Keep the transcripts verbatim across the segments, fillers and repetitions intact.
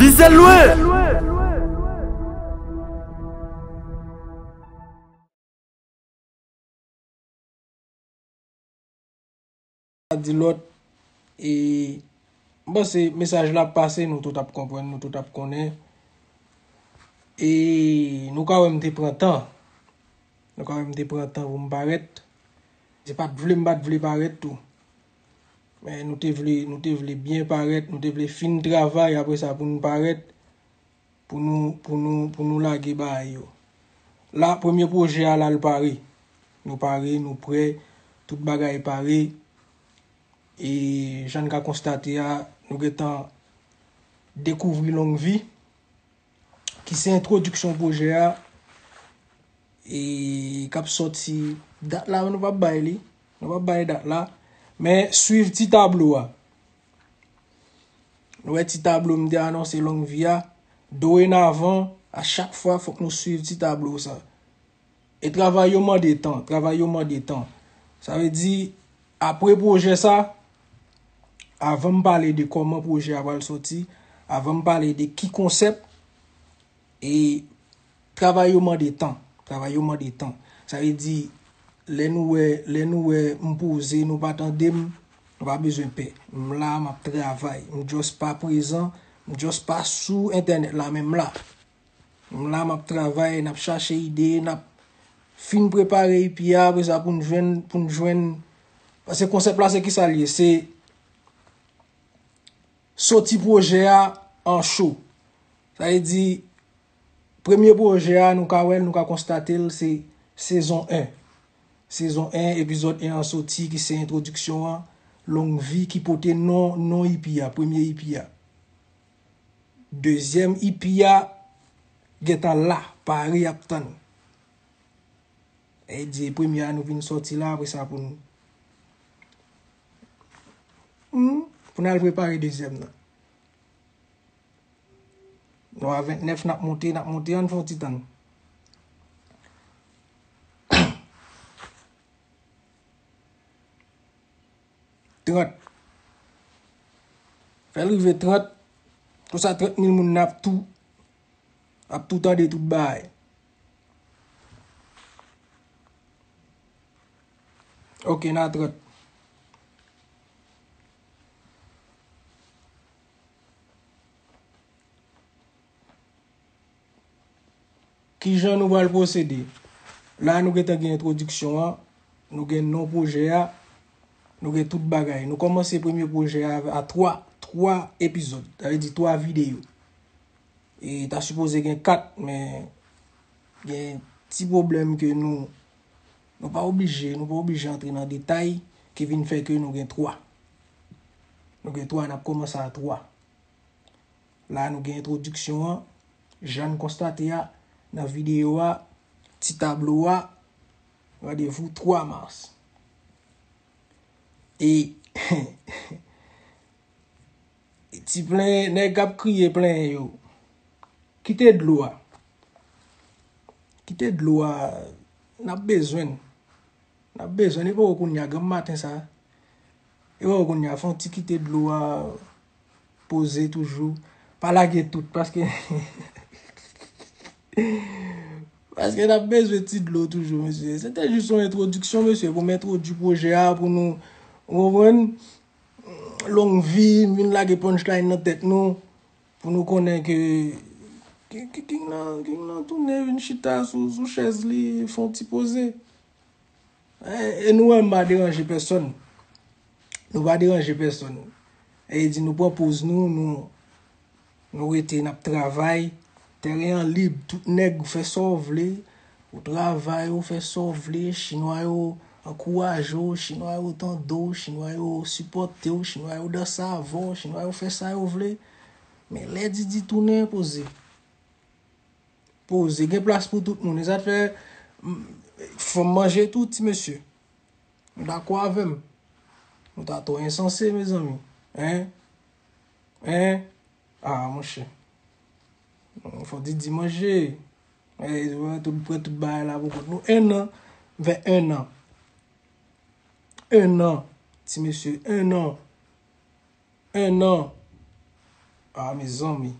Vize lwen! Di lòt, e, m panse mesaj la ap pase, nou tout ap konprann, nou tout ap konnen. E nou ka wè m te pran tan. Nou ka wè m te pran tan pou m parèt. Se pa t vle m pa t vle parèt tou. Men nou te vle, nou te vle byen parèt, nou te vle fin travay apre sa pou n parèt, pou nou, pou nou, pou nou lage bagay yo. La, premye pwojè a la, l pare. Nou pare, nou prè, tout bagay pare. E jan n ka konstate a, nou gentan dekouvri Longvi, ki se entwodiksyon pwojè a, e k ap sòti dat la, nou p ap bay li. Nou p ap bay dat la. Men swiv ti tablo a. Nou wè ti tablo m te anonse Longvi a. Dorenavan, a chak fwa, fòk nou swiv ti tablo sa. E travay yo mande tan, travay yo mande tan. Sa vle di, apre pwojè sa, avan m pale de kòman pwojè a pral sòti, avan m pale de ki konsèp, e travay yo mande tan, travay yo mande tan. Sa vle di, lè nou wè, lè nou wè m poze, nou pa tande m, nou pa bezwen pè. M la, m ap travay. M just pa prezan, m just pa sou entènèt la, men m la. M la, m ap travay, n ap chache ide, n ap fin prepare ipi a, apre sa pou n jwenn, pou n jwenn. Paske konsèp la, se kisa l ye? Se soti pwojè a an cho. Sa vle di, premye pwojè a, nou ka wè l, nou ka konstate l, se sezon en. Sezon en, epizòd en an soti, ki se entwodiksyon an, Longvi, ki pote non, non ipi a, premye ipi a. Dezyèm ipi a gentan la, pare ap tann. E di premye a nou vin sòti la, apre sa pou n, hmm, pou n al prepare dezyèm nan. Nou a ventnèf, n ap monte, n ap monte, ann fè yon ti tann. Trant. Fè l rive trant. Konsa trant mil moun nan ap tou, ap tou tande tout bagay. Ok, n a trant. Kijan nou pral pwosede? La, nou gentan gen entwodiksyon an, nou gen non pwojè a, nou gen tout bagay. Nou kòmanse premye pwojè a a twa, twa epizòd, sa vle di twa videyo. E ta sipoze gen kat, men gen ti pwoblèm ke nou, nou pa oblije, nou pa oblije antre nan detay ki vin fè ke nou gen twa. Nou gen twa, n ap kòmanse a twa. La, nou gen entwodiksyon an, jan n konstate a, nan videyo a, ti tablo a, randevou twa mas. E ti plenyen, nèg k ap kriye plenyen yo, kite dlo a. Kite dlo a, n ap bezwen l. N ap bezwen l, e poko kounye a, granm maten sa. E poko kounye a, fè yon ti kite dlo a poze toujou. Pa lage tout, paske, paske n ap bezwen ti dlo toujou, mesye. Se te jis yon entwodiksyon, mesye, pou m entwodui pwojè a, pou nou, ou konprann? Longvi, m vin lage punchline nan tèt nou, pou nou konnen ke, ke, ke King nan, King nan tounen vin chita sou, sou chèz li, fè yon ti poze. E, e nou wè m pa deranje pèsonn. Nou pa deranje pèsonn. E di nou pran poz nou, nou, nou rete, n ap travay. Teren an lib, tout nèg, ou fè sa w vle. Ou travay, ou fè sa w vle. Chinwa yo ankouraje w, chinwa yo tande w, chinwa yo sipòte w, chinwa yo danse avè w, chinwa yo fè sa yo vle. Men lè Didi tounen, poze. Poze, gen plas pou tout moun. E sa t fè, m, fò m manje tou, ti mesye. Nou dakò avè m? Nou ta twò ensanse, mezanmi. Hein? Hein? Ah, monchè. Fò Didi manje. Eh, tout, pran tout bagay la pou kont nou. En an. Vè en an. En an. Ti mesye, en an. En an. Ah, mezanmi.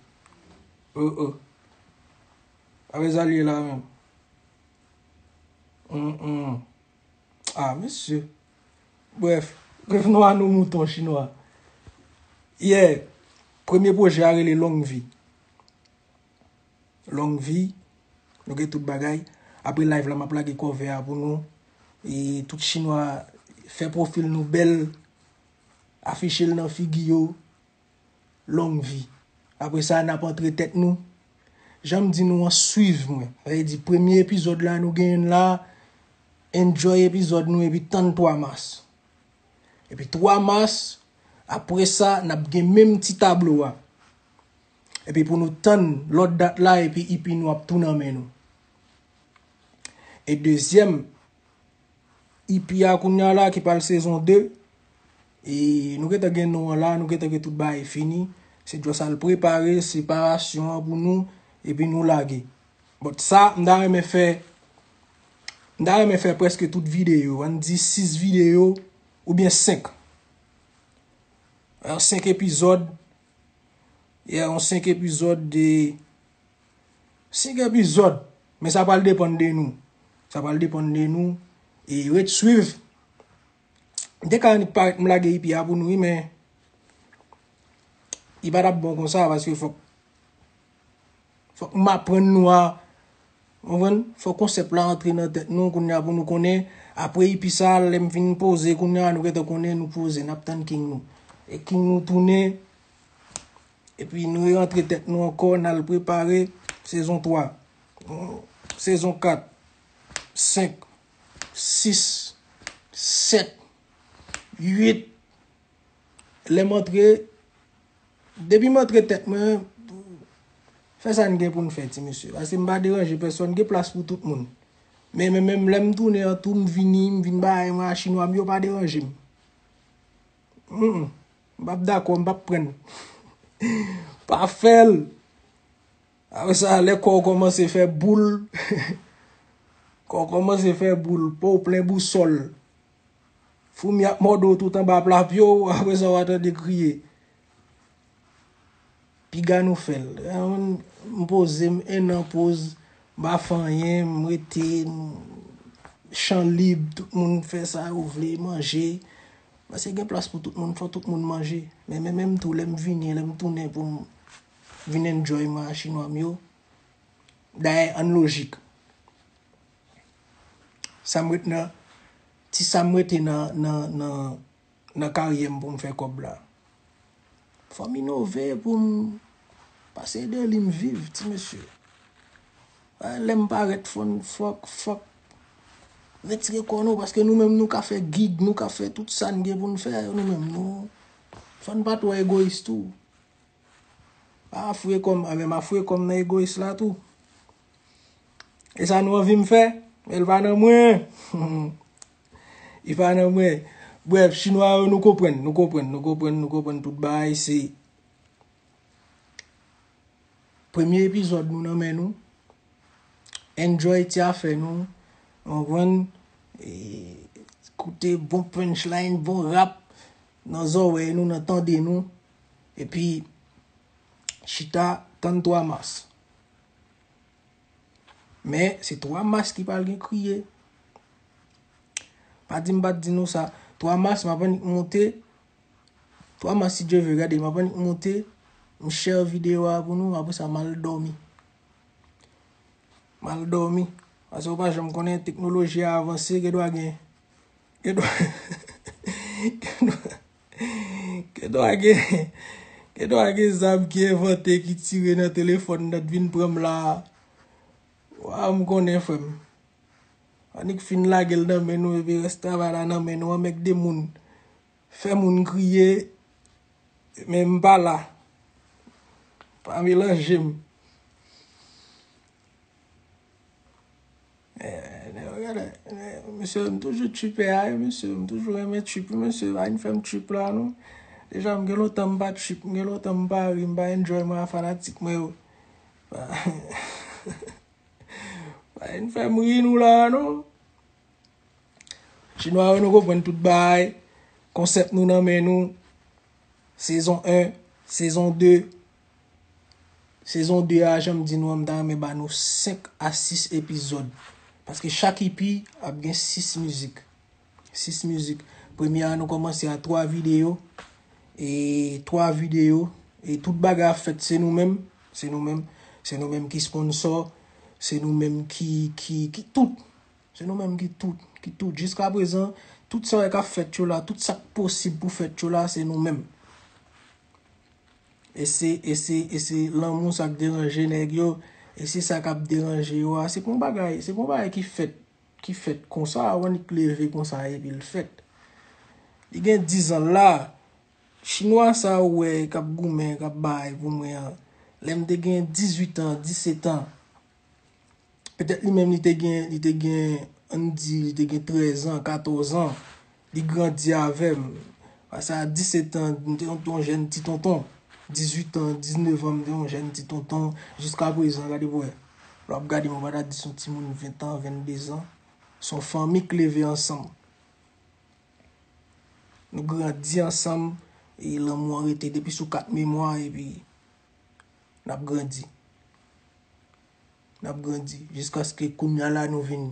Oh, oh. Apre sa l ye la menm. Mm, mm. Ah, mesye. Bref, revenons à nos moutons, chinwa. Yeah. Premye pwojè a rele Long Vi. Long Vi. Nou gen tout bagay. Apre live la, m ap lage cover a pou nou. E tout chinwa, fè pwofil nou bèl. Afiche l nan figi yo. Long Vi. Apre sa, n ap antre tèt nou. Jan m di nou an, swiv mwen. Sa vle di, premye epizòd la, nou genyen l la. Enjoy epizòd nou, epi tann twa mas. Epi twa mas, apre sa, n ap gen menm ti tablo a. Epi pou nou tann lòt dat la, epi E P nou ap tou nan men nou. E dezyèm, E P a kounye a la ki pral sezon de. E nou gentan gen non an la, nou gentan gen tout bagay fini. Se just al prepare separasyon an pou nou, epi nou lage. But sa, m ta renmen fè, m ta renmen fè prèske tout videyo. Ann di sis videyo, oubyen senk. Yon senk epizòd. Yeah, yon senk epizòd de, senk epizòd. Men sa pral depann de nou. Sa pral depann de nou. E ret swiv. M te ka annik parèt m lage E P a pou nou, wi, men li pa t ap bon konsa, paske fòk, fòk m aprann nou a, w konprann? Fòk konsèp la antre nan tèt nou, kounye a pou nou konnen. Apre E P sa, lè m fin poze, kounye a nou gentan konnen, nou poze, n ap tann king nou. E king nou tounen, epi nou rantre tèt nou ankò, n al prepare sezon twa, sezon kat, senk, sis, sèt, uit. Lè m antre, depi m antre tèt mwen, fè sa n gen pou n fè, ti mesye. Paske m pa deranje pèsonn, gen plas pou tout moun. Men, men, menm lè m tounen an tou, m vini, m vin bagay mwen a chinwa m yo, pa deranje m. Mm, mm. M p ap dakò, m p ap prann. Pa fè l. Apre sa, lè kò w kòmanse fè boul, kò w kòmanse fè boul, po w plen bousòl. Foumi ap mòde w tout anba pla pye w, apre sa w a tande kriye. Piga nou fè l. M poze m, en an poz, m pa fè anyen, m rete, m, chan lib, tout moun fè sa yo vle, manje. Paske gen plas pou tout moun, fò tout moun manje. Men, men menm tou, lè m vini, lè m tounen pou m vin enjoy mwen a chinwa m yo. Dayè, ann lojik. Sa m ret nan, ti sa m rete nan, nan, nan, nan karyè m pou m fè kòb la. Fò m inove pou m pase de li m viv, ti mesye. A, lè m parèt, fò n, fòk, fòk retire kò nou, paske nou menm nou ka fè gig, nou ka fè tout sa n gen pou n fè, nou menm nou, fò n pa twò egoyis tou. A, fouye kò m, a, men m a fouye kò m nan egoyis la tou. E sa nou anvi m fè, men l pa nan mwen. Li pa nan mwen. Brèf, chinwa yo, nou konprann, nou konprann, nou konprann, nou konprann tout bagay, se premye epizòd nou nan men nou. Enjoy ti afè nou. Konprann? E, koute bon punchline, bon rap nan zòrèy nou, nan tande nou. Epi, chita, tann twa mas. Men, se twa mas ki pral gen kriye. Pa di m pa t di nou sa. Twa mas, m ap annik monte. Twa mas, si Dye vle, gade, m ap annik monte. M share videyo a pou nou, apre sa, m al dòmi. M al dòmi. Paske ou pa janm konnen, teknoloji a avanse, gen dwa gen, gen dwa, gen dwa, gen dwa gen, gen dwa gen zam ki envante, ki tire nan telefòn nan, t vin pran m la. Waw, m konnen, frè m. Annik fin lage l nan men nou, epi rès travay la nan men nou, anmègde moun. Fè moun kriye, men m pa la. Pa melanje m. Eh, nèg yo gade, eh, mesye, m toujou tripè a, wi, mesye, m toujou renmen trip, wi, mesye, pa vin fè m trip la, non. Deja, m gen lontan m pa trip, m gen lontan m pa ri, m pa enjoy mwen a fanatik mwen yo. Pa, pa vin fè m ri nou la, non. Chinwa yo, nou konprann tout bagay. Konsèp nou nan men nou. Sezon en, sezon de. Sezon de a, jan m di nou an, m ta renmen ba nou senk a sis epizòd. Paske chak E P ap gen sis mizik. Sis mizik. Premye a, nou kòmanse a twa videyo. E twa videyo. E tout bagay ap fèt, se nou menm. Se nou menm. Se nou menm ki sponsò. Se nou menm ki, ki, ki tout. Se nou menm ki tout. Ki tout. Jiska prezan, tout sa k ap fèt yo la, tout sa k posib pou fèt yo la, se nou menm. E se, e se, e se lanmou sa k deranje nèg yo. E se sa k ap deranje yo a. Se pa yon bagay, se pa yon bagay ki fèt, ki fèt konsa, ou annik leve konsa epi l fèt. Li gen diz an la. Chinwa sa ou wè k ap goumen, k ap bay pou mwen an. Lè m te gen dizuit an, disèt an. Petèt li menm li te gen, li te gen, ann di, li te gen trèz an, katòz an. Li grandi avè m. Pase a disèt an, m te yon, yon jèn ti tonton. Dizuit an, diznèf an, m te yon jèn ti tonton. Jiska prezan, gade pou wè. Lè w ap gade m, ou pa ta di se yon timoun ven an, vennde zan. Se yon fanmi k leve ansanm. Nou grandi ansanm, e lanmou an rete depi sou kat memwa, epi n ap grandi. N ap grandi. Jiskaske kounye a la nou vin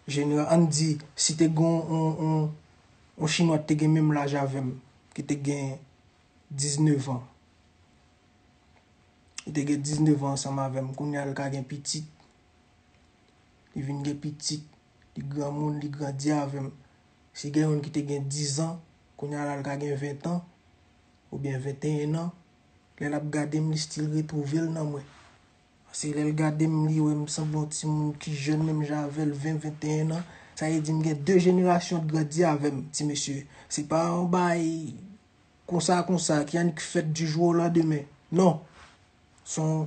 jenera-, ann di, si te gen yon, yon, yon, yon chinwa te gen menm laj avè m, ki te gen diznèf an. Li te gen diznèf an ansanm avè m. Kounye a l ka gen pitit. Li vin gen pitit. Li granmoun, li grandi avè m. Si gen youn ki te gen diz an, kounye a la l ka gen ven an, oubyen venteyen an. Lè l ap gade m, li still retwouve l nan mwen. Paske lè l gade m, li wè m sanble yon timoun ki jèn menm jan avè l, ven, venteyen an. Sa vle di m gen de jenerasyon k grandi avè m, ti mesye. Se pa yon bagay konsa, konsa, ki annik fèt du jour au lendemain. Non. Se yon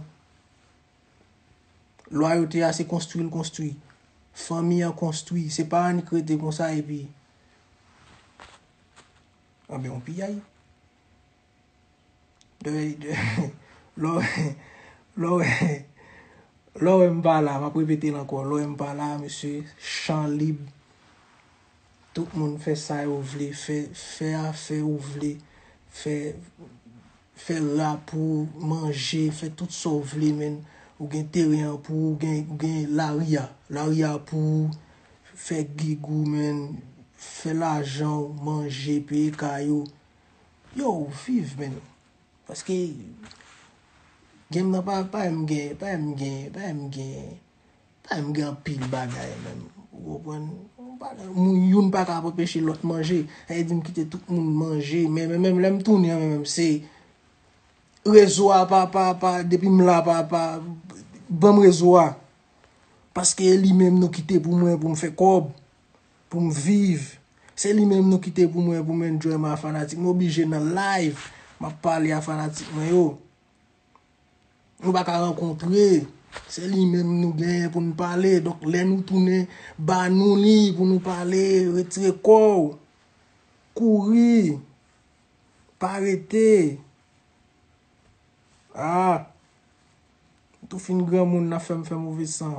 lwayote a, se konstwi l konstwi. Fanmi an konstwi. Se pa annik rete konsa epi. Anben, yon piyay. De, de, lè w, lè w, lè w wè m pa la, m ap repete l ankò. Lè w wè m pa la, mesye, chan lib. Tout moun fè sa yo vle, fè, fè afè ou vle, fè, fè rap ou, manje, fè tout sa w vle, menn. Ou gen teren an pou ou, ou gen, ou gen lari a. Lari a pou ou, fè gig ou, menn. Fè lajan w, manje, peye kay ou. Yo, viv, menn. Paske game nan pa, pa menm gen, pa menm gen, pa menm gen, pa menm gen anpil bagay menm. Ou konprann? Yon bagay, moun, youn pa ka ap anpeche lòt manje. Sa vle di m kite tout moun manje. Men, men, menm lè m tounen an, men, menm se rezo a pa, pa, pa, depi m la, pa, pa, ban m rezo a. Paske e li menm nou kite pou mwen, pou m fè kòb, pou m viv. Se li menm nou kite pou mwen, pou m enjoy mwen a fanatik. M oblije nan live, m ap pale a fanatik mwen yo. Nou pa ka rankontre. Se li menm nou genyen pou n pale. Donk, lè nou tounen, ba nou li pou nou pale, retire kò w. Kouri. Pa rete. Ah! M tou fin granmoun, n ap fè m fè move san.